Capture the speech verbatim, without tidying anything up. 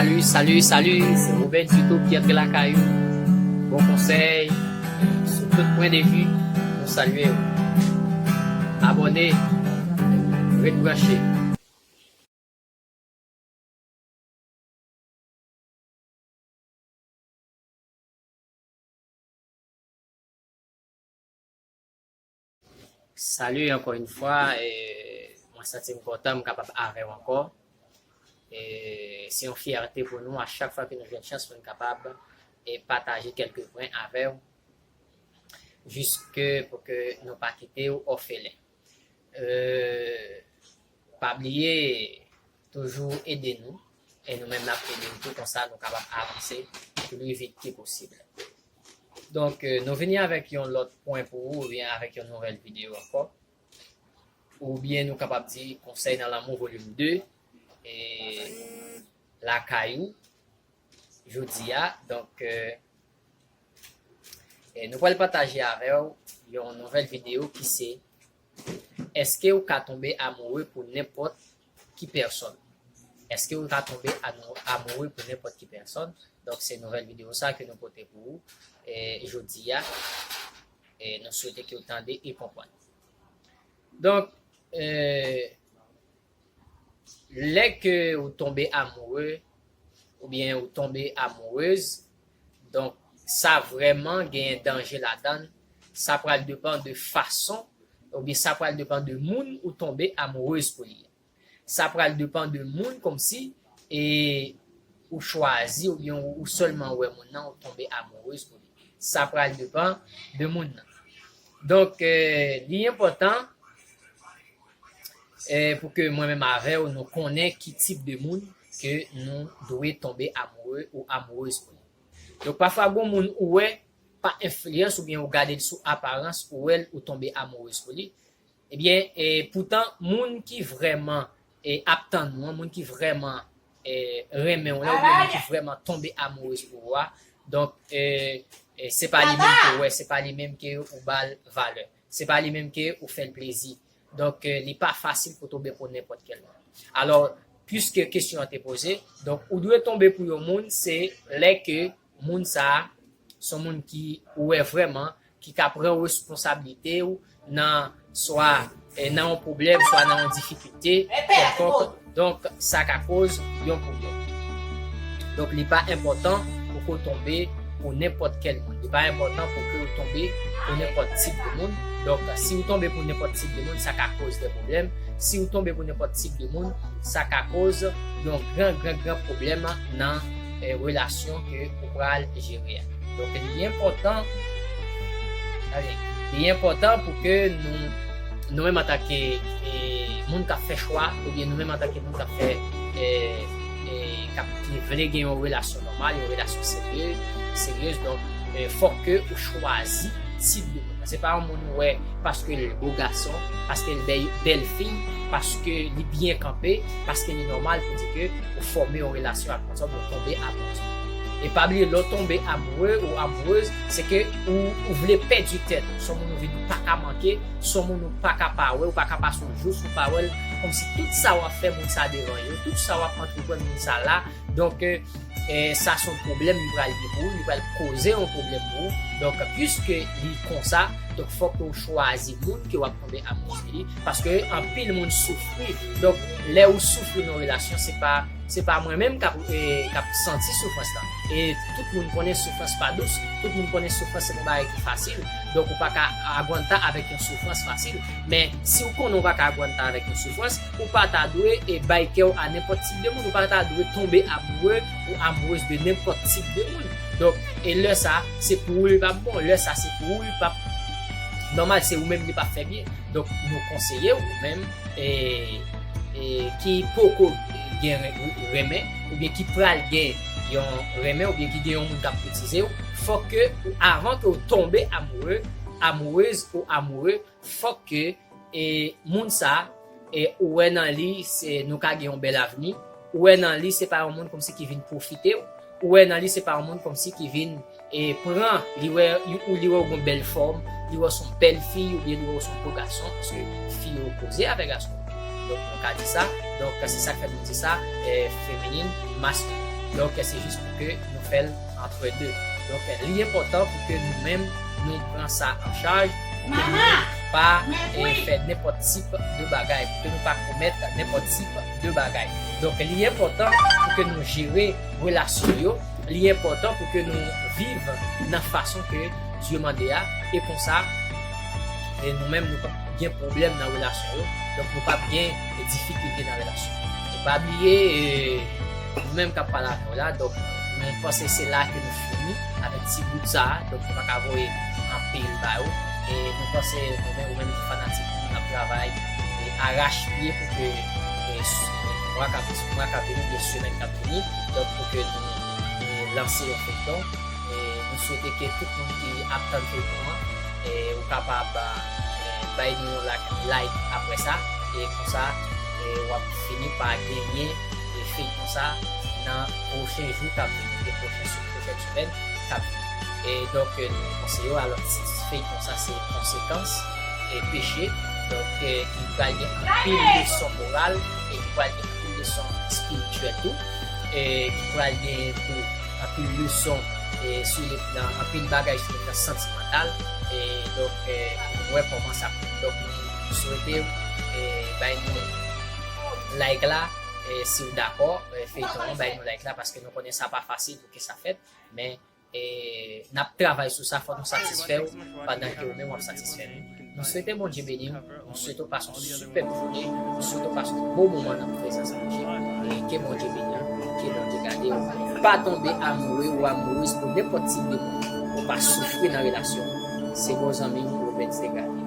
Salut, salut, salut, c'est Robert Tuto qui entre la caillou. Bon konsèy, sou tout pwen de vi, nou salye w. Abòne, ret branche. Salut encore une fois, e mwen santi m kontan m kapab avè w ankò. E se yon fyète pou nou a chak fwa ke nou jwenn chans pou nou kapab e pataje kèlke pwen avè w, jiske pou ke nou pa kite w òfelen. E pa bliye toujou ede nou, e nou menm n ap ede w tou, konsa nou kapab avanse pli vit ke posib. Donk, e, nou vini avèk yon lòt pwen pou ou, oubyen avèk yon nouvèl videyo ankò. Oubyen nou kapab di Konsèy nan lanmou volim de, e, lakay ou, jodi a. Donk, e, e, nou pral pataje avè w yon nouvèl videyo ki se, èske ou ka tonbe amoure pou nenpòt ki pèsòn? Èske ou ka tonbe ano-, amoure pou nenpòt ki pèsòn? Donk, se nouvèl videyo sa ke nou pote pou ou, e, jodi a. E nou swete ke w tande e konprann. Donk, e, lè ke ou tonbe amoure, oubyen ou tonbe amourez, donk, sa vrèman genyen danje ladan l. Sa pral depann de fason, oubyen sa pral depann de moun ou tonbe amourez pou li. Sa pral depann de moun kòmsi, e, ou chwazi oubyen ou, ou sèlman wè moun nan, ou tonbe amourez pou li. Sa pral depann de moun nan. Donk, e, li enpòtan, e, pou ke mwen menm avè w, nou konnen ki tip de moun ke nou dwe tonbe amoure ou amourez pou li. Donk, pafwa, gon moun ou wè pa enfliyans oubyen ou gade l sou aparans, ou wè l, ou tonbe amourez pou li. Ebyen, e, poutan, moun ki vrèman, e, ap tann ou an, moun ki vrèman, e, renmen w la, oubyen moun ki vrèman tonbe amourez pou ou a, donk, e, e, se pa li menm ke ou wè, se pa li menm ke ou ba l valè, se pa li menm ke ou fè l plezi. Donk, e, li pa fasil pou tonbe pou nenpòt kèl moun. Alò, piske kesyon an te poze, donk, ou dwe tonbe pou yon moun, se lè ke moun sa a, se yon moun ki ou wè vrèman, ki ka pran responsablite w nan swa, e, nan yon pwoblèm, swa nan yon difikilte kèlkonk. Donk, sa ka koz yon pwoblèm. Donk, li pa enpòtan pou ke w tonbe pou nenpòt kèl moun. Li pa enpòtan pou ke w tonbe pou nenpòt tip de moun. Donk, si w tonbe pou nenpòt tip de moun, sa ka koz de pwoblèm. Si w tonbe pou nenpòt tip de moun, sa ka koz yon gran, gran, gran pwoblèm nan, e, relasyon ke ou pral jere a. Donk, li enpòtan, tande, li enpòtan pou ke nou, nou menm antanke, e, moun k ap fè chwa, oubyen nou menm antanke moun k ap fè, e, e, k ap, ki vle gen yon relasyon nòmal, yon relasyon serye, seryez, donk, e, fòk ke ou chwazi tip de moun nan. Se pa yon moun ou wè paske l bo gason, paske l bèl, bèl fi, paske li byen kanpe, paske li nòmal pou di ke ou fòme yon relasyon ak moun sa, ou tonbe amourez. E pa bliye, lè w tonbe amoure ou amourez, se ke ou, ou vle pèdi tèt ou. Se yon moun ou vin ou pa ka manke, se yon moun ou pa ka pa wè, ou pa ka pase yon jou san w pa wè l, kòmsi tout sa w ap fè moun sa deranje w, tout sa w ap antreprann moun sa la. Donk, e, e, sa se yon pwoblèm li pral gen pou ou, li pral koze yon pwoblèm pou ou. Donk, piske li konsa, donk, fòk ou chwazi moun ke w ap tonbe amourez de li, paske anpil moun soufri. Donk, lè ou soufri nan yon relasyon, se pa, se pa mwen menm k ap, e, k ap santi soufrans lan. E tout moun konnen soufrans pa dous, tout moun konnen soufrans se pa yon bagay ki fasil. Donk, ou pa ka agwanta avèk yon soufrans fasil. Men, si w konnen w pa ka agwanta avèk yon soufrans, ou pa ta dwe, e, bay kè w a nenpòt tip de moun, ou pa ta dwe tonbe amoureux ou amoureuse de nenpòt tip de moun. Donk, e lè sa, se pou ou li p ap bon, lè sa, se pou ou li p ap nòmal, se ou menm li p ap fè byen. Donk, nou konseye w, ou menm, e, e, ki poko gen ren-, renmen, oubyen ki pral gen yon renmen, oubyen ki gen yon moun k ap koutize w, fòk ke ou, avan ke w tonbe amoureux, amoureuse ou amoureux, fòk ke, e, moun sa, e, ou wè nan li, se, nou ka gen yon bèl avni, ou wè nan li, se pa yon moun kòmsi ki vin pwofite w, ou wè nan li, se pa yon moun kòmsi ki vin, e, pran, li wè, ou li wè w gon bèl fòm, li wè w se yon bèl fi, oubyen li wè w se yon bo gason, paske fi yo koze avèk gason. Donk, nou ka di sa, donk, se sa k fè nou di sa, e, feminin, maskilin. Donk, se jis pou ke nou fè l antre de. Donk, li enpòtan pou ke nou menm, nou pran sa an chaj, pou ke nou pa eh, fè nenpòt tip de bagay, pou ke nou pa komèt nenpòt tip de bagay. Donk, li enpòtan pou ke nou jere relasyon yo, li enpòtan pou ke nou viv nan fason ke Dye mande a, e konsa, e nou menm nou p ap gen pwoblèm nan relasyon yo, donk nou p ap gen difikilte nan relasyon. E pa bliye, e, nou menm k ap pale avè w la, donk nou panse se la ke nou fini avèk ti bout sa a, donk nou pa ka voye anpil ba yo. E nou panse nou menm, ou menm ki fanatik nou, n ap travay e arache pye pou ke e, s- mwa k ap mwa k ap vini, oubyen semèn k ap vini, donk pou ke nou, nou lanse yon feyton. E nou swete ke tout moun ki ap tann feyton an, e, ou kapab e, bay nou yon like, like apre sa. E konsa, e, w ap fini pa genyen e, feyton sa nan pwochen jou k ap vini, e pwochen se- pwochèn semèn k ap vini. E donk, e, nou konseye w, alò, tit feyton sa se Konsekans e Peche. Donk, e, ki pral gen anpil leson moral e ki pral gen anpil leson espirityèl tou. E ki pral gen tou anpil leson e, sou le plan, anpil bagay sou le plan santimantal. E donk, e, nou wè kòman sa. Donk, nou swete w e, bay nou like la, e, si w dakò, e, feyton an, bay nou like la, paske nou konnen sa pa fasil pou ke sa fèt, men e, n ap travay sou sa, fò nou satisfè w pandan ke ou menm w ap satisfè nou. Nou swete Bondye beni w, nou swete w pase yon sipèb jounen, nou swete w pase yon bon moman nan prezans Bondye, e ke Bondye beni w, ke Bondye gade w. Pa tonbe amoure ou amourez pou nenpòt tip de moun, ou pa soufri nan relasyon. Se bon zanmi w, Robens Degade.